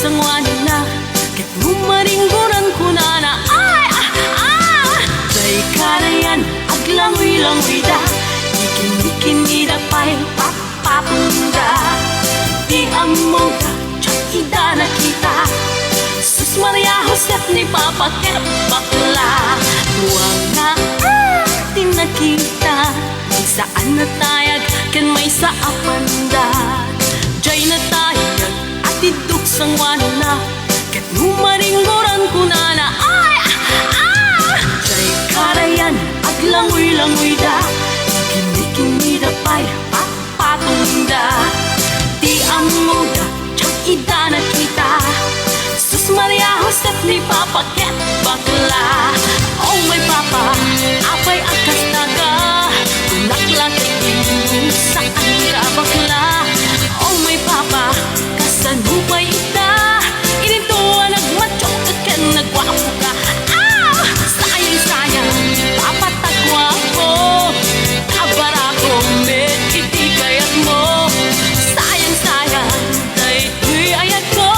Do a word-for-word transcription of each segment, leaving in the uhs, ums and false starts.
Sanguanina, ket no maringgoran kunana, ay, ah, ah! Jay karayan, aglangoy-langoyda, ikinnikinnida pay, papatongda. Ti ammoda, diak ida nakita. Sus Maria Josep ni Papa ket bakla, dua nga, ah, ti nakita. Maysa a natayag ken maysa a pandak. Jay natayag a tiddog sanguanina, ket no maringgoran kunana, ay, ah, ah! Jay karayan, aglangoy-langoyda, ikinnikinnida pay, papatongda. Ti ammoda, diak ida nakita. Sus Maria Josep ni Papa ket bakla. Oh my Papa, apay a kasta ka? Kunak la ket saan ka a bakla? Oh my Papa, kasano pay ita? Ininto a nagmatio ka ken nagguapo ka. Ah! Sayang, sayang, Papa ta guapo. Abarako met iti kayatmo. Sayang, sayang, daytoy ayatko.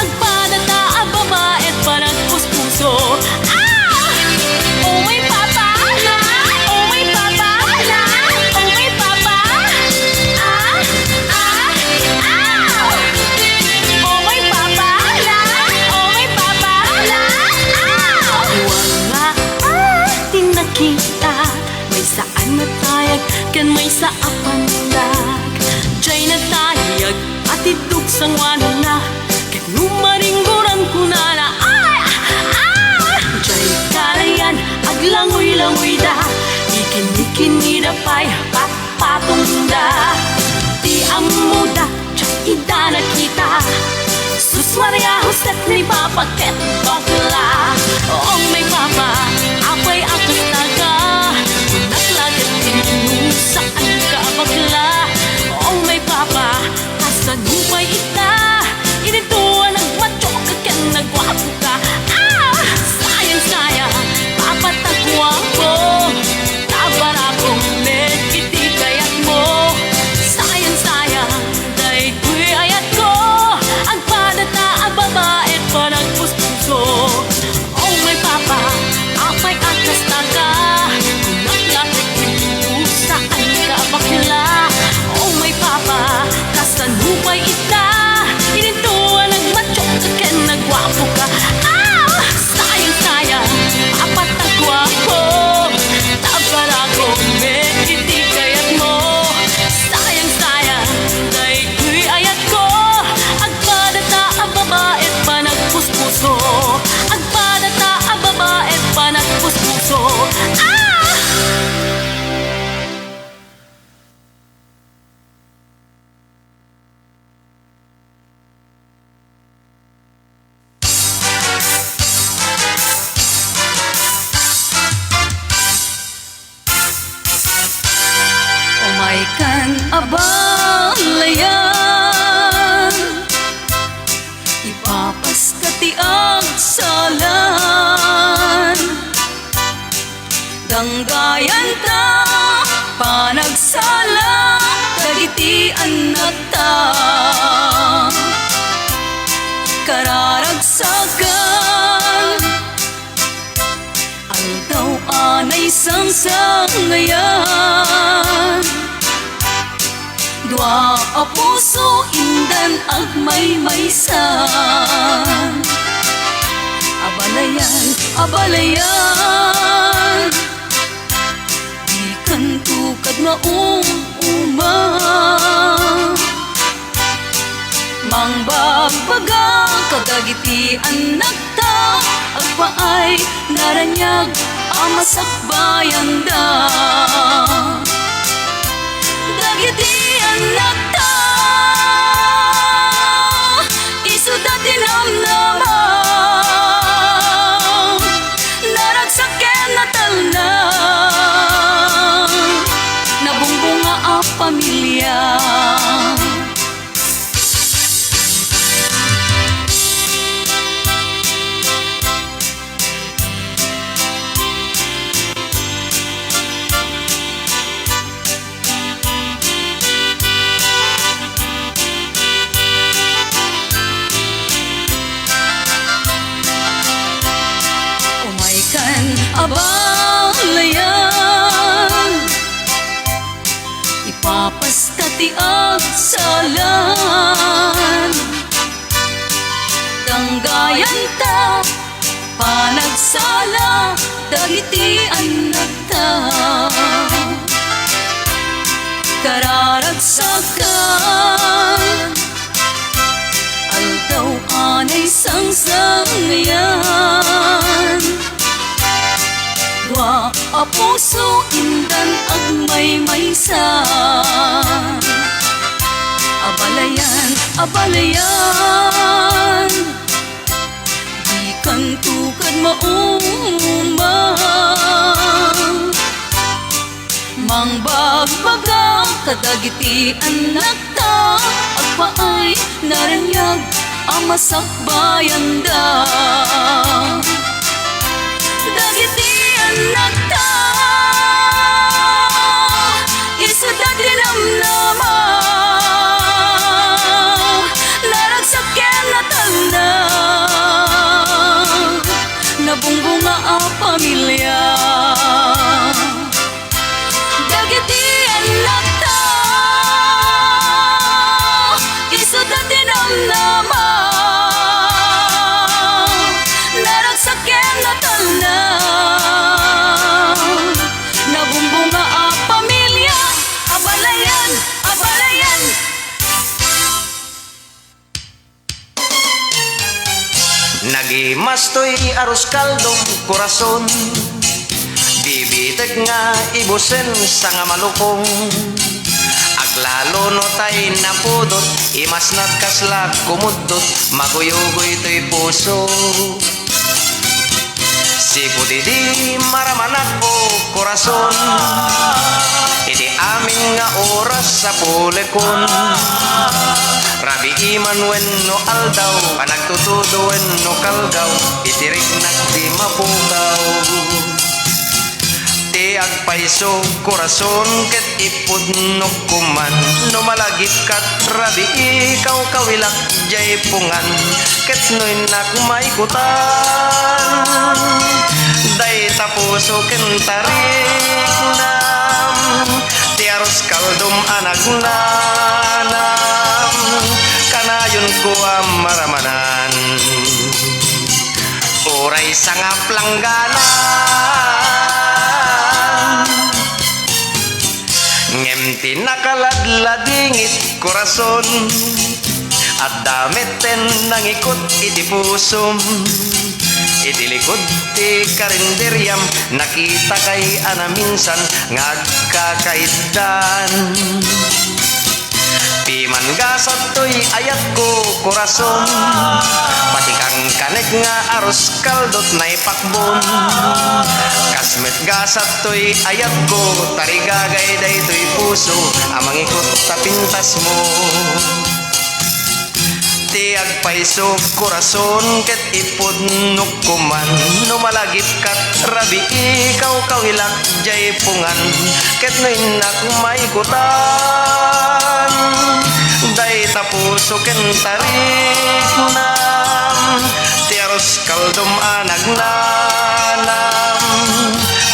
Agpadata a babaet panagpuspuso. Ah! Oh my Papa! Oh my Papa! Oh my Papa! Ah! Ah! Ah! Oh my Papa! Oh my Papa! Ah! Dua nga, ah, ti nakita. Maysa a natayag ken maysa a pandak. Jay natayag a tiddog sanguanina, ket no maringgoran kunana, ay, ah, ah! Jay karayan, aglangoy-langoyda, ikinnikinnida pay, papatongda. Ti ammoda, diak ida nakita. Sus Maria Josep ni Papa ket bakla. Oh my Papa, apay a kasta ka? Kunak la ket no saan ka a bakla. Oh my Papa, kasano pay ita? Ininto a nagmatio ka ken nagguapo ka. Ah! Sayang, sayang, Papa ta guapo. Abarako met iti kayatmo. Sayang, sayang, daytoy ayatko. Agpadata a babaet panagpuspuso. Oh my Papa, apay a kasta ka? Kunak la ket no saan ka a bakla. Oh my Papa, kasano pay ita? Ininto a nagmatio ka ken nagguapo ka. Ah! Sayang, sayang, Papa ta guapo. Abarako met iti kayatmo. Sayang, sayang, daytoy ayatko. Agpadata a babaet panagpuspuso. Agpadata a babaet panagpuspuso. Ah! Umaykan a balayan, ipapaska ti agsalan. Danggayanta panagsala dagiti annakta. Kararagsakan, aldaw a naisangsangayan. Dua a puso indan agmaymaysa. Abalayan, abalayan, dikanto kad maum-uma. Mangbagbaga kadagiti annakta, agpaay naraniag a masakbayanda. Dagiti annakta, isuda ti namnama, naragsak ken natalna, nabungbunga a pamilia. Balayan, ipapasta ti agsalan. Danggayanta, panagsala dagiti annakta. Kararagsakan, aldaw a naisangsangayan. Dua a puso indan agmaymaysa. Abalayan, abalayan, dikanto kad mauma. Mangbagbaga kadagiti annakta, agpaay, naraniag a masakbayanda. Dagiti annakta, isuda ti namnama, naragsak ken natalna, nabungbunga a pamilia. Dagiti annakta, isuda ti namnama, naragsak ken natalna, nabungbunga a pamilia. Abalayan, abalayan. Nagimas toy arus kaldom, korason. Bibitek nga ibusen, sanga malukong. Aglalo no tay napudot, imasnat kasla kumuddot, maguyugoy toy puso. Sipud idi maramanak, o korason, iti amin nga oras a pulekon, rabii man wenno aldaw, panagtutudo wenno kalgaw, iti riknak di mapukaw. Ti agpayso, korason, ket ipudnok koman, no malagipkat rabii, kawkawilak diay pungan, ket no innak maikutan, dayta puso ken tariknam, ti arus kaldom a nagnanam, kanayonko a maramanan. Uray sangap langgana. Ngem ti nakaladladingit, korason, adda metten nangikut iti pusom. Iti likud ti karinderiam, nakitakay a naminsan nga agkakaiddan. Piman gasat toy ayatko, korason, pati kankanek nga arus kaldot naipakbon. Kas met gasat toy ayatko, tarigagay daytoy puso a mangikut ta pintasmo. Ti agpayso, korason, ket ipudnok koman no malagipkat rabii, kawkawilak diay pungan, ket no innak maikutan, dayta puso ken tariknam, ti arus kaldom a nagnanam,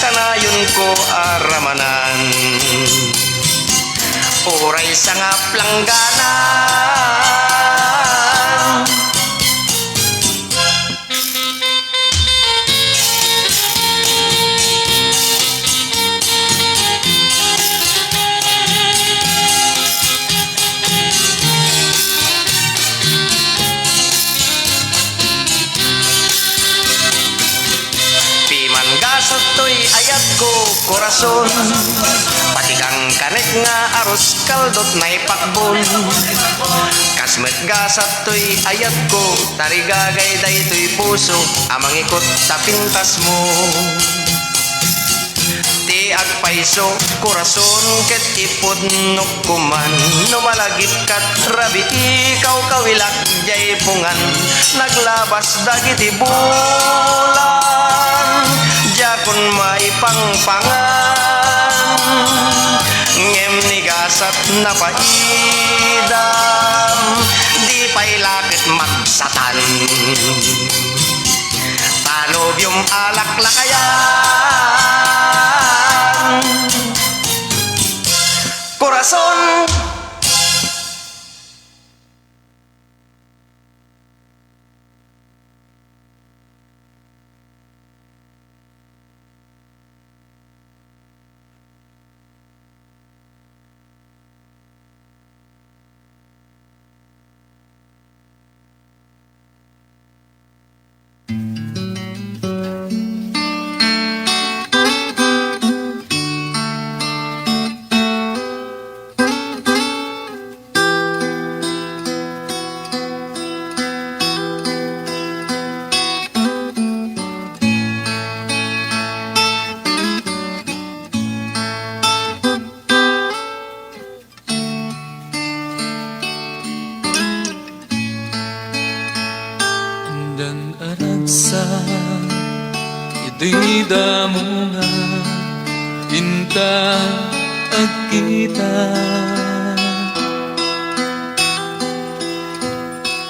kanayonko a ramanan. Uray sangap langgana. Piman gasat toy ayatko, korason, pati kankanek nga arus kaldot naipakbon. Kas met gasat toy ayatko, tarigagay daytoy puso a mangikut ta pintasmo. Ti agpayso, korason, ket ipudnok koman no malagipkat rabii, kawkawilak diay pungan, naglabas dagiti bulan, diakon maipangpangan. Ngem ni gasat napaidam, di pay la ket magsatan. Ta nobiom a laklakayan. Damo nga inta agkita,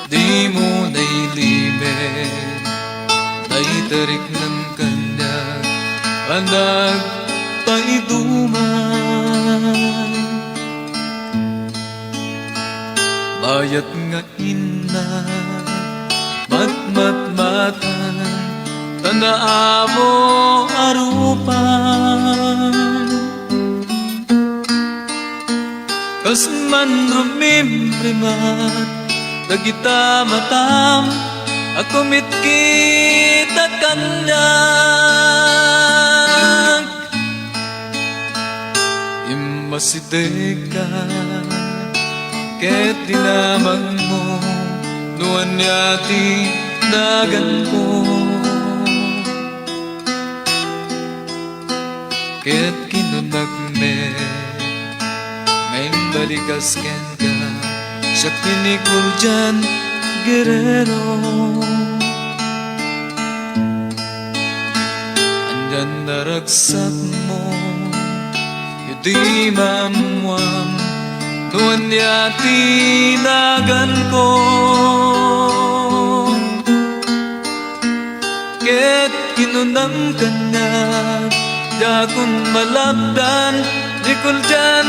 dimo nailimit, dayta riknam kaniak a nagpaiduman. Mayat nga innak matmatmatan, ta naamo a rupan. Kas man rumimrimat dagita matam a kumitkita kaniak. Immasidegka ket dinamagmo no ania ti naganko. Ket kinunak met nga imbalikas kenka, siak ti ni Kuldian Guerrero. Ania naragsakmo idi maammuam no ania ti naganko? Ket kinunam kaniak, diakon malabdan ni Kuldian,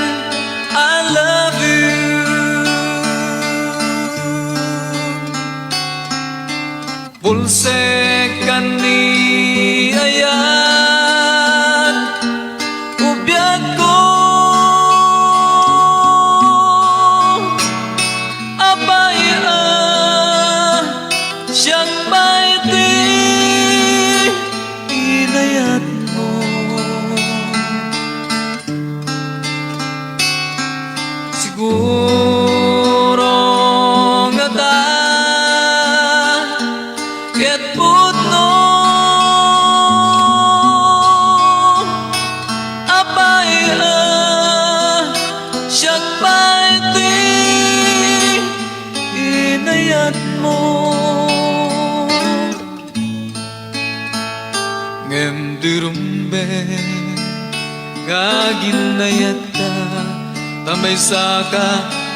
I love you. Bulsek ken ni ayat, ubiagko. Apay a siak pay ti inayatmo? Siguro ngata ket pudno. Apay a siak pay ti inayatmo? Ngem di rumbeng nga aginayatka, ta maysaka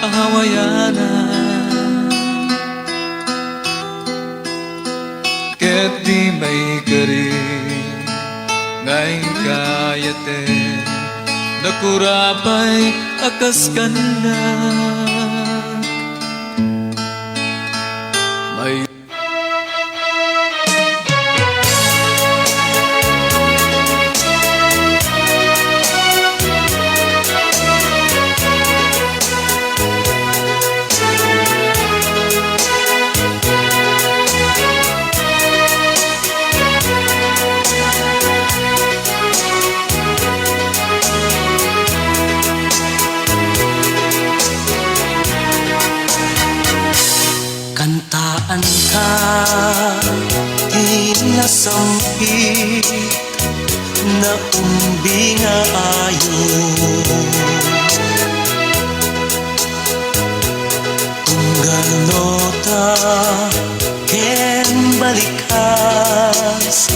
a hawayanan. Ket di maikari nga inka ayaten, nakura pay a kas kaniak. May Kantaanka ti nasam-it, naumbi nga ayo. Tunggal nota ken balikas,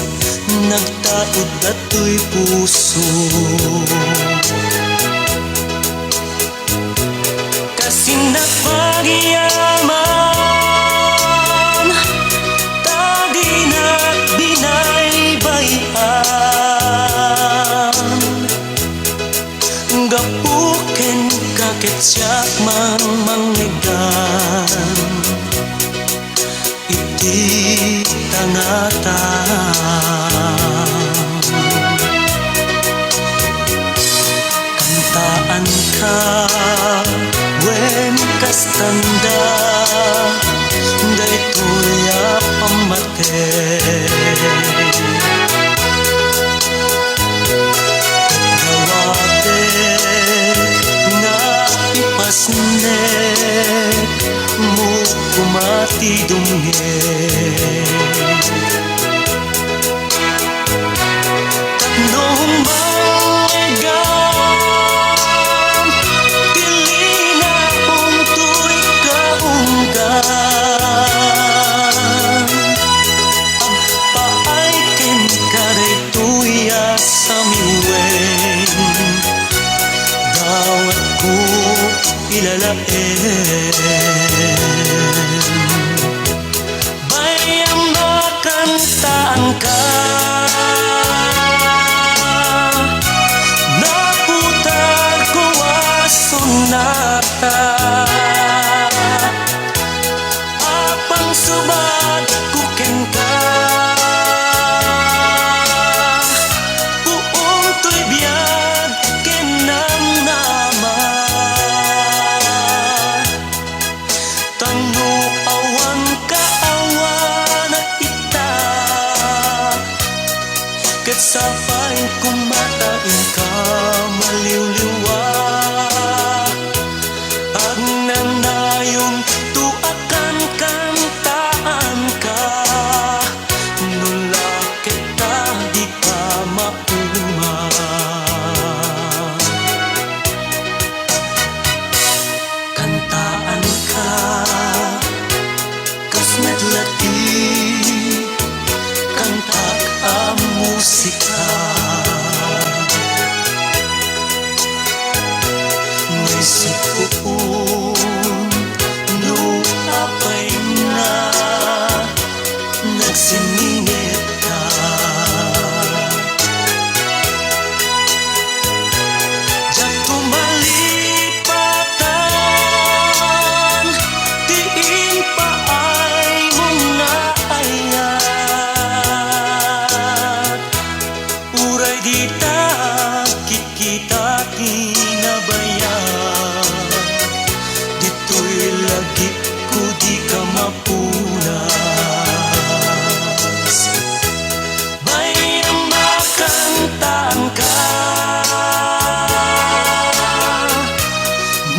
nagtaud datoy puso. Kasinnak pagyaman, ta dinak binaybay-an. Gapu kenka ket siak man mangngegdan iti tangatam. Kantaanka wen kastanda daytoy a pammatek. Dawatek nga ipasnek mo koma ti dumngeg. Samiwen, dawatko ilalaen. Bay-am a kantaanka, naputarko a sonata. Apang subatko kenka, puon toy biag ken namnama. Tapno awan kaawan ita, ket sapay koma ta inka maliwliwa. Agnanayon to a kankantaanka, no la ket ta dika mapuma. Kantaanka, kas met la ti kantak a musika. Maisip ko no apay nga nagsiningetka. Diak to malipatan ti impaaymo nga ayat. Uray dita kitkita ti nabayag, ditoy lagipko dika mapunas. Bay-am a kantaanka,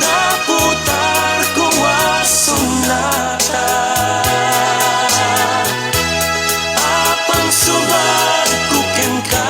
naputarko a sonata. Apang subatko kenka,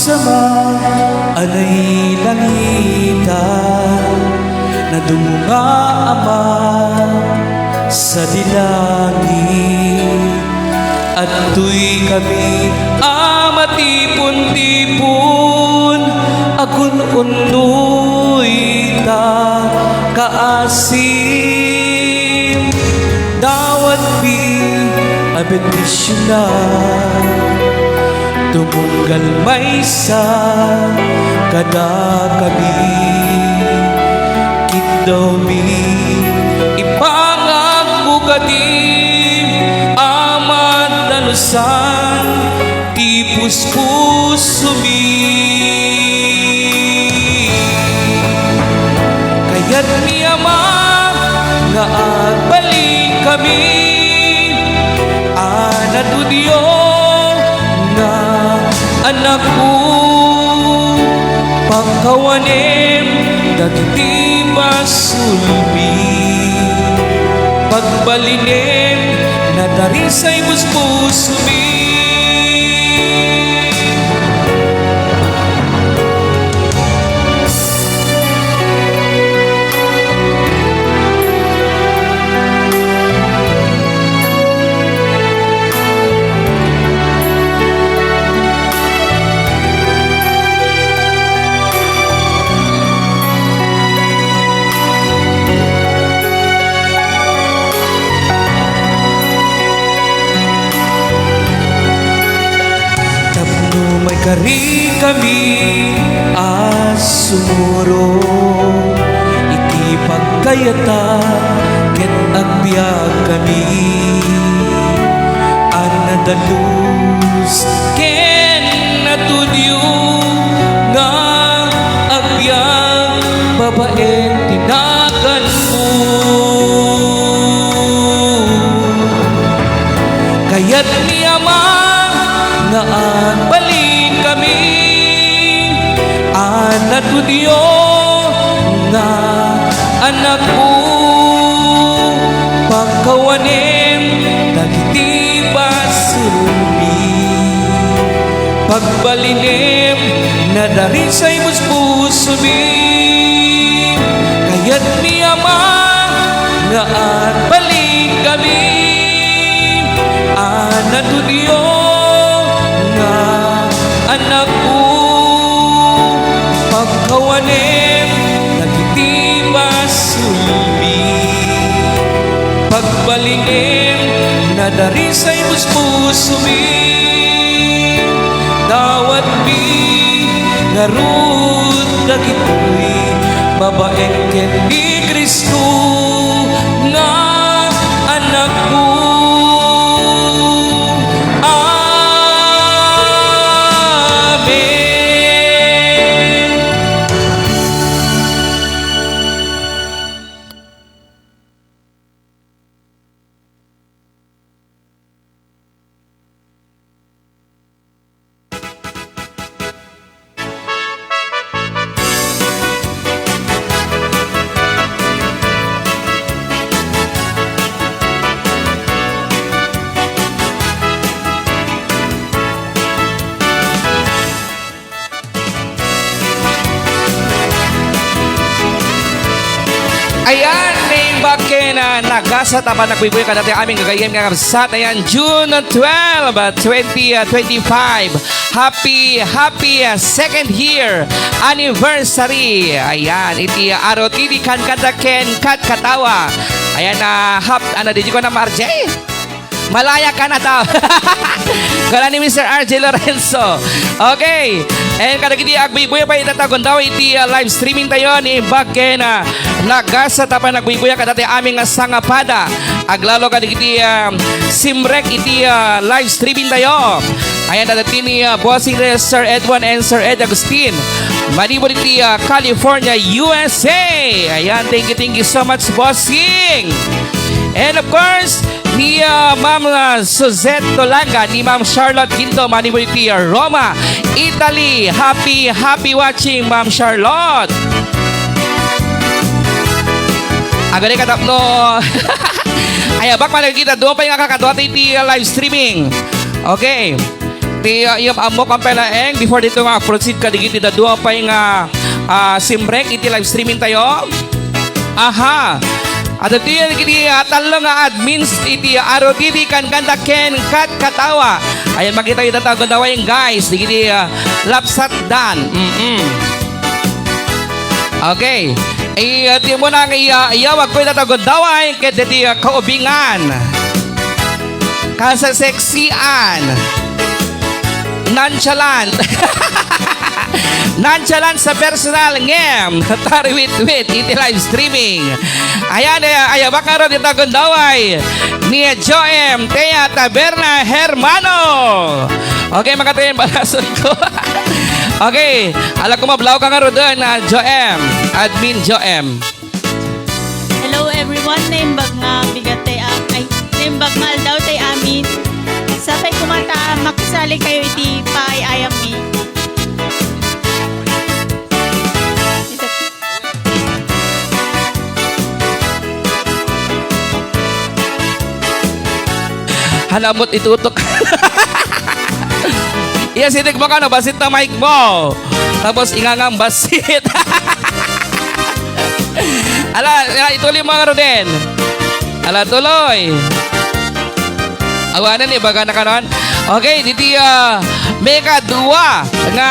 Ama a nailangitan, naduma nga Ama sadi langit. Adtoy kami a matipon-tipon, agun-unnoy ta kaasim. Dawatmi a bendisionan, tumunggal maysa kadakami. Kiddawmi, ipangagmo kadi a maddanusan ti puspusomi. Kayatmi, Ama, nga agbalinkami a natudyo nga anakmo. Pakawanem dagiti basolmi. Pagbalinem nadarisay puspusomi. Tapno maikarikami a sumurot iti pagkayatan ket agbiagkami a nadalus ken natudyo nga agbiag babaen ti naganmo. Kayatmi, Ama, nga agbalinkami a natudyo nga anakmo. Pakawanem dagiti basolmi. Pagbalinem nadarisay puspusomi. Kayatmi, Ama, nga agbalinkami a natudyo nga anakmo. Pakawanem dagiti basolmi. Pagbalinem nadarisay puspusomi. Dawatmi ngarud dagitoy babaen ken ni Cristo nga anakmo. Amen. Ayan, naimbag ken, ah, nagasat a panagbuybuya kadagiti amin gagayyem nga kabsat. Ayan, June twelve, ah, twenty, ah, twenty-five. Happy, happy, ah, second year anniversary. Ayan, iti, ah, aro ti di kankanta ken katkatawa. Ayan, ah, hap-, ano, di ko na, Marjay? Malaya ka na daw. Kala ni Mister R J Lorenzo. Okay. And kadagiti agbuybuya pay ita ta gundaway iti, ah, live streaming tayo, naimbag ken, ah, nagasat a panagbuybuya kadagiti amin nga sangapada. Aglalo kadagiti, ah, simrek iti, ah, live streaming tayo. Ayan, dagiti ni, ah, Bossing Sir Edwin and Sir Ed Agustin. Manipud iti, ah, California, U S A. Ayan, thank you, thank you so much, Bossing. And of course, ni, ah, Ma'am, ah, Suzette Tolanga, ni Ma'am Charlotte Ginto, manipud iti, ah, Roma, Italy. Happy, happy watching, Ma'am Charlotte. Agari katapno. Ay, abak malagita, duwa pay nga kakadua ti, ti live streaming. Okay. Ti, ah, iyam ammok ang pelaeng before dito nga proceed kadigiti dadua pay nga, ah, simrek iti live streaming tayo. Aha. At iti, iti, ah, tallo nga admins iti Aro T V, kankanta ken kat katawa. Ayan, makita ita tayo gundaway, guys. Digiti, ah, lapsat dan. Mm-mm. Okay. Ay, ah, ti mo nang iya, iyawag ko ita tayo gundaway, ket iti, ah, kaubingan. Kaseseksian. Nonchalant. Nonchalant sa personal ngem tariwitwit iti live streaming. Ayan, eh, ayabak nga ron ita gundaway ni Joem Tea Taberna Hermano. Okay, mga tayo, balason ko. Okay, ala ko mablaw ka nga roden, ah, Joem. Admin Joem. Hello everyone, naimbag nga bigat tay am-, ay, naimbag nga aldaw tay amin. Sapay koma ta makisali kayo iti paay-ayam mi. Halamot itutok. Iya, sitik mo ka, no? Basit na mic mo. Tapos, ingangam basit. Ala, ala, ituloy mo nga, Roden. Ala, tuloy. Awanan, ibaga na kanon. Okay, diti, ah, may kadua nga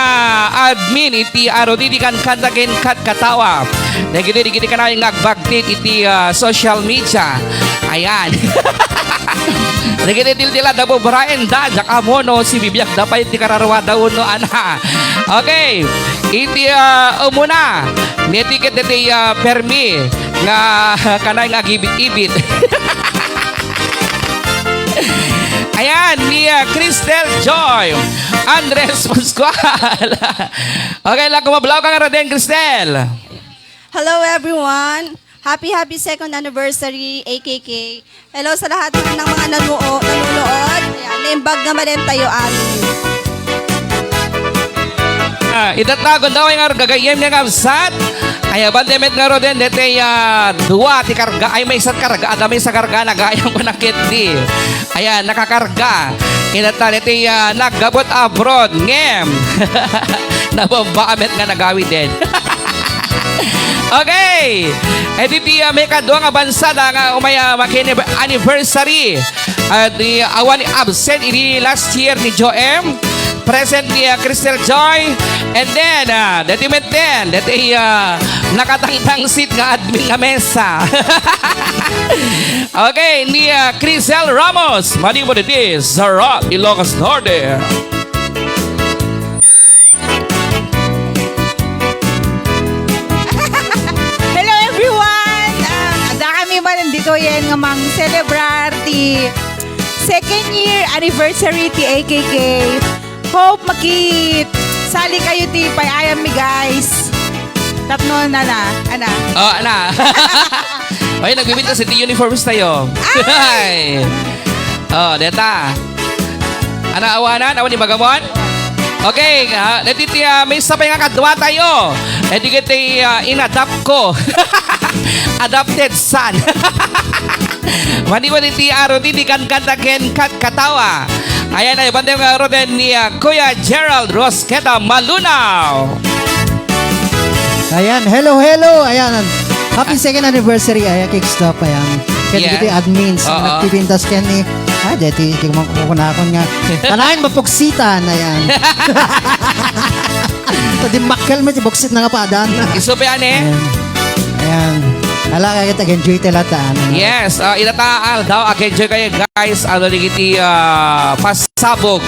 admin iti Aro T V, kankanta ken kat katawa. Dagiti, dagiti kanayon nga agbagtit iti, ah, social media. Ayan. Dagiti tiltila da po, Brian da, jak amono, si bibiak da pa iti kararwa da uno, ana. Okay. Iti, ah, umuna, ni tiket iti, ah, permi nga kanay nga agibit-ibit. Ayan, ni, ah, Cristel Joy Andres Pascual. Okay, lagu mablaw ka nga raden, Cristel. Hello, everyone. Happy, happy second anniversary, A K K. Hello sa lahat ng mga nanuo-, nanonood. Ayan, naimbag nga malem tayo amin. Ah, idatnagon daw ay nga gagayyem nga kabsat. Ay, aban demet nga roden, dete, ah, dua ti karga. Ay, may isang karga. Ada may isang karga, nagayang ko na ketdi. Ayan, nakakarga. Inatan iti, ah, naggabot abroad. Ngem. Nabomba amet nga nagawid din. Okay. E di ti, ah, may kadua nga bansa da nga umay, ah, maki-, anniversary. Ah, di, ah, awan absent idi last year ni Joem. Present ni, ah, Crystal Joy. And then, ah, dati met din, dati, ah, nakatangtangsit nga admin nga mesa. Okay, ni, ah, Crisel Ramos. Madi mo diti, Sarap, Ilocos Norte. Hello, everyone! Ah, adda kami man ditoyen nga mang-celebrar ti second year anniversary ti A K K. Hope makisali kayo ti pay-ayam mi, guys. Tapno, nana, ana. Oh, ana. Ay, nagbibintas iti uniforms tayo. Ay! Ay! Oh, deta. Ana, awanan? Awan ni Bagamon? Okay, ah, deti ti, ah, may sabay nga kadwa tayo. E di kiti, ah, inadapt ko. Adopted son. Mani-, mani ti Aro T V, kankanta ken kat katawa. Ayan ay, bandem nga Aro din ni, ah, Kuya Gerald Rosqueta Malunaw. Ayan, hello, hello. Ayan, happy second anniversary, ayan, Kickstop, ayan. Ken Yeah. dagiti admins, Oo. nagpipintas ken ni, ah, deti, iti kuman-, kukunakon nga. Kanayon, mapuksitan, ayan. Dimmakkel met ti buksit na nga padan. Isu pa yan, eh. Ayan. Ayan. Ala, kaya kita, enjoy tayo lahat, ah, ano. Yes, ah, ita ta, aldaw, ag-enjoy kayo, guys. Ano, digiti, ah, pasabog.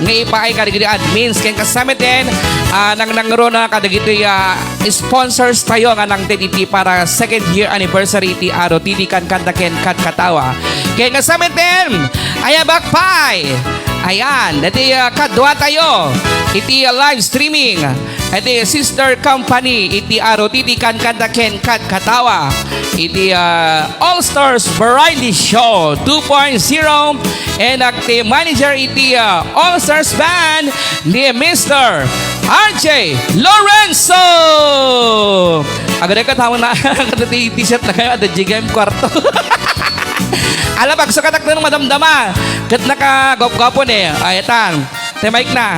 Nga ipaay ka, digiti admins. Ken kasamiten, ah, nang nangruna ka, digiti, ah, sponsors tayo nga nangted iti para second year anniversary iti Aro T V, kankanta ken kat katawa. Ken kasamiten, ayabak pay. Ayan, dati, ah, kadwa tayo iti, ah, live streaming. Iti sister company iti Aro T V, kankanta ken kat katawa. Iti, ah, All Stars Variety Show two point zero. And acting manager iti, ah, All Stars Band ni Mister R J Lorenzo. Agad ka tawon na, ti t-shirt na kayo, ada jigem kwarto. Ala, pagsukat ak ng madamdama. Kat nakagwapgwapo ni, ay, tan. Te mic na.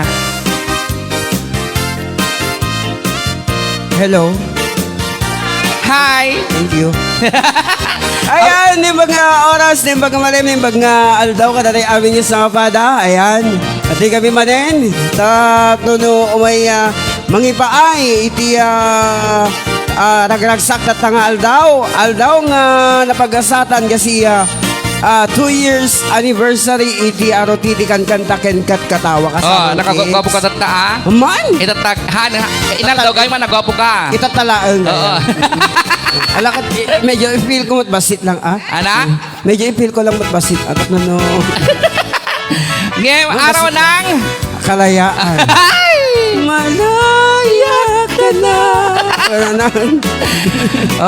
Hello. Hi. Thank you. Ayan, naimbag nga oras, naimbag nga malem, naimbag nga aldaw, kadagiti amin nga sangapada. Ayan. Iti kami manen, tapno no umay, ah, mangipaay iti, ah, ah, ragragsak tatta nga aldaw. Aldaw nga napagasatan kasi, ah, ah, two years anniversary iti Arutiti Kankanta ken Katkatawa. Oh, kasama nakagwapo ka tatta, ah? Man? Itatak, han, ha, inaldaw gay man, nagwapo ka. Itatta laeng. Oo. Ala ket, eh, medyo i-feel ko met bassit lang, ah. Ana? Medyo i-feel ko lang met bassit. At no, no. Ngem, Ano araw bassit? Ng kalayaan. Ay! Malaya ka na. Wala na.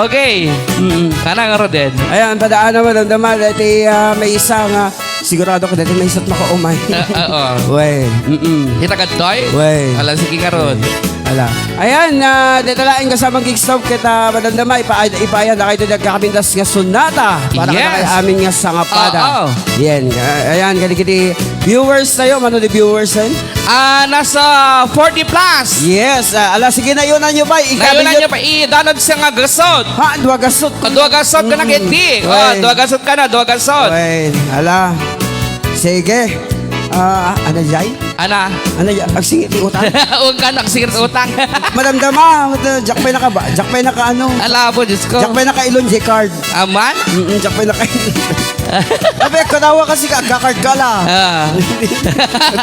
Okay. Mm-mm. Kanang Roden. Ayan, padaan naman, damdama, dati, ah, may isa nga, sigurado ko, dati may isa't makaumay. Ah, oo. Wen, mm-mm. Kita kadtoy? Wen. Ala, sige nga, Rod. Ala. Ayan, ah, dita laeng kasama ang Geek Stove ket, ah, madamdama, ipa-, ipaayan na kayo dagiti agkakabindas nga sonata para Yes. kadagiti amin nga sangapada. Oo. Yan, ah, ayan, kadagiti viewers tayo, mano di viewers, eh? Ah, nasa forty plus. Yes, ah, ala, sige, nayunan nyo pa, Nayunan nyo pa, idanod siya nga gasot. Ha, dua gasot. Ah, dua gasot ka na, Mm. Keti. Oh, Ay. Dua gasot ka na, dua gasot. Ay, ala. Sige. Ah, ano, Jay? Ana? Ano, Jay? Agsingit ti utang? Huwag ka nagsingit utang. Madamdama, diak pay nakaba-, diak pay naka ano. Ala po, Diyos ko. Diak pay naka-ilon J card. Aman? Mm, diak pay naka-ilon. Abi, katawa kasi ka, agka-card ka la. Ah.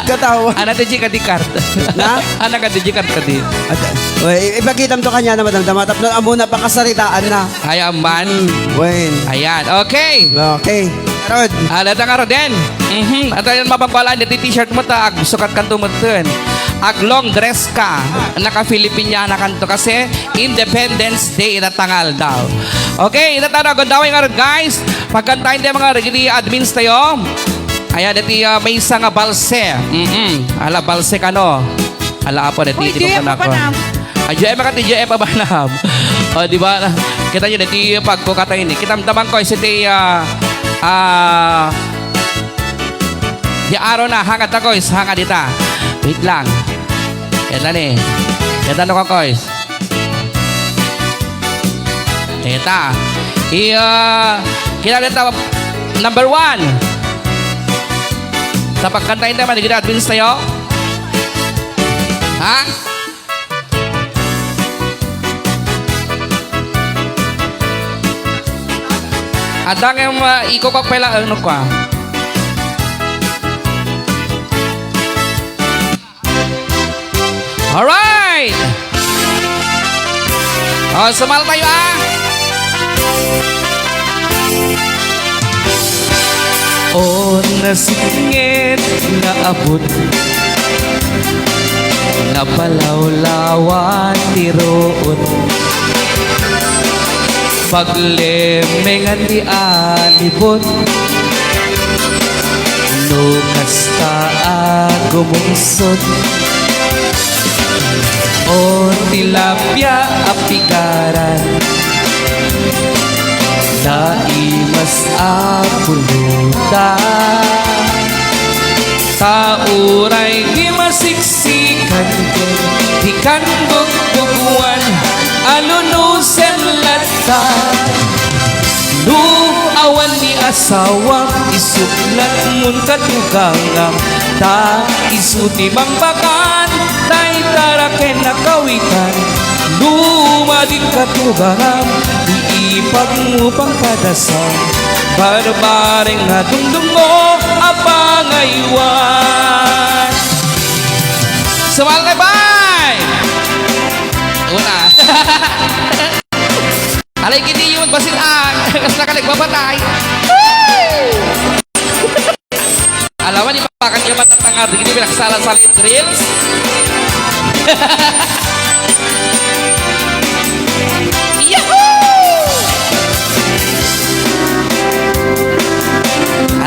Katawa. Ana ti J ka di card. Na? Ana ka di J card ka di. At, oy, i-, ipakitam to kanya na madamdama. Tapno amo na pakasaritaan na. Ay, aman. Mm, wen. Ayan, okay. Okay. Rod. Ah, data nga, Roden. Mhm. At ayan, mapagbalaan, dati t-shirt mo, ta, agsukat kanto mo, ten. Ag-long dress ka. Naka-Filipiniana kanto kasi Independence Day ita tangal daw. Okay, ita tana, gundaway nga, Rod, guys. Pagkantahin tayo, mga regili admins tayo. Ayan, dati, ah, may isa nga balse. Mm-mm. Ala, balse kano. Ala, apo, dati, Uy, di ko J F pa nako. Abanam. Ay, J F ka ti J F Abanam. O, di ba? Kita nyo, dati pagkukatay ni. Kitamtaman ko, isi ti, ah, ah, di araw na, hangad ta, koys, hangad ita. Wait lang. Kita ni. Kita no ka, koys. Kita. Iya, kita dita, number one. Sa pagkantahin naman, di kita admins tayo. Ha? Adda nga ma-, ikokak pay laeng no kua. Alright! O, sumal tayo, ah! O, nasingit nga abut, napalawlawan ti ruot. Paglemmengan ti alibut, no kasta a gumungsot. O tilapia a pigaran, naimas a pulutan. Ta uray di masiksikan ken di kan bugbuguan a lunusen latta. No awan ni asawam, isuklatmon katugangam, ta isu ti mangbakan, tay tara ken nakawitan. No madi katugangam, iipagmo pangpadasam, barbareng nga dumdummo a pangaywan. Sumalakay, bay! Una. Alay, kini yung basit ang kasla ka nagpapatay. Alam mo, di ba, bakit yung matatangad? Hindi pinagsala-sala yung drills? Yahoo!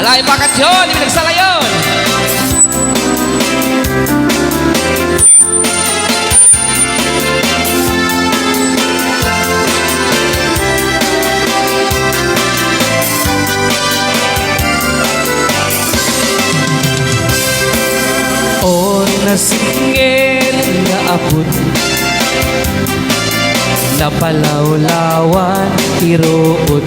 Alay, bakit yun? Hindi pinagsala yun. O Singir nga aput, napalawlawan ti ruot.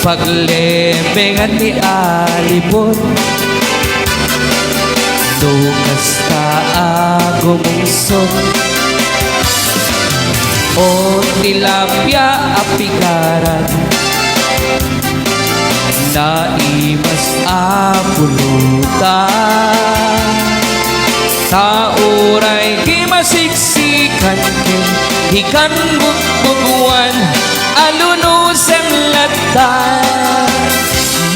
Paglemengan ti alipon, no kasta a gumungsot. O tilapia a pigaran, naimas a pulutan. Ta uray di masiksikan ken di kan bugbuguan, alunusen latta.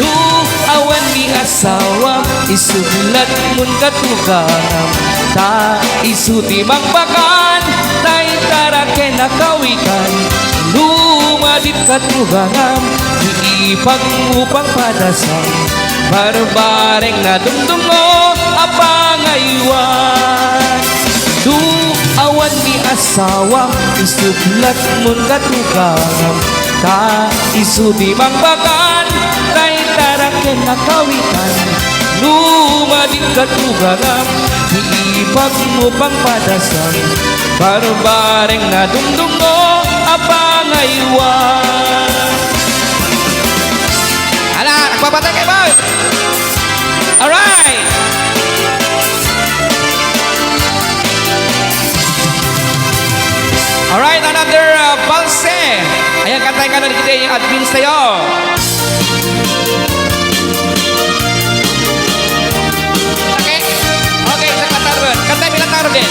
No awan ni asawam, isublatmon katugangam. Ta isu ti mangbakan, tay taraken a kawitan. No madit katugangam, iipagmo pangpadasam. Barbareng nadumdumngo a pangaywan. No awan ni asawam, isublatmon katugangam. Ta isu ti mangbakan, tay taraken a kawitan. No madit katugangam, iipagmo pangpadasam. Barbareng nadumdumngo a pangaywan. Ala, nagpapatay kayo, boy! Alright! Alright, another, uh, valse. Ayan, kantaen kano dagiti admins tayo. Okay? Okay, sa kanta, Ruben. Kanta, bilang na, Ruben.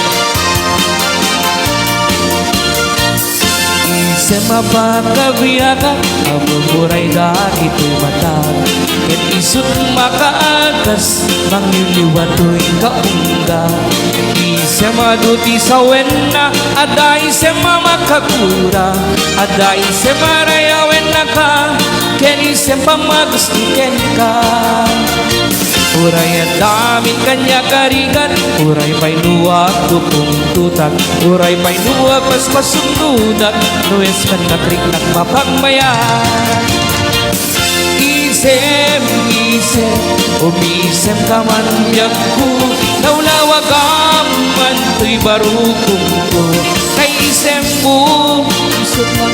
Isem a pakabiagan, ammom uray dagitoy matag. Ket isut' makaagas, mangiliwa toy kaungga. Isem adu ti sawenna, adda isem a makakura, adda isem a rayawennaka, ken isem pammagusto kenka. Uray adda amin kaniak a rigat, uray pay no agpupungtotak, uray pay no agpaspasunnodak, no isem a nakriknak mapagmayat. Isem, isem, umisem ka man diakko, lawlawagam man toy barukongko. Kay isemmo, isut' man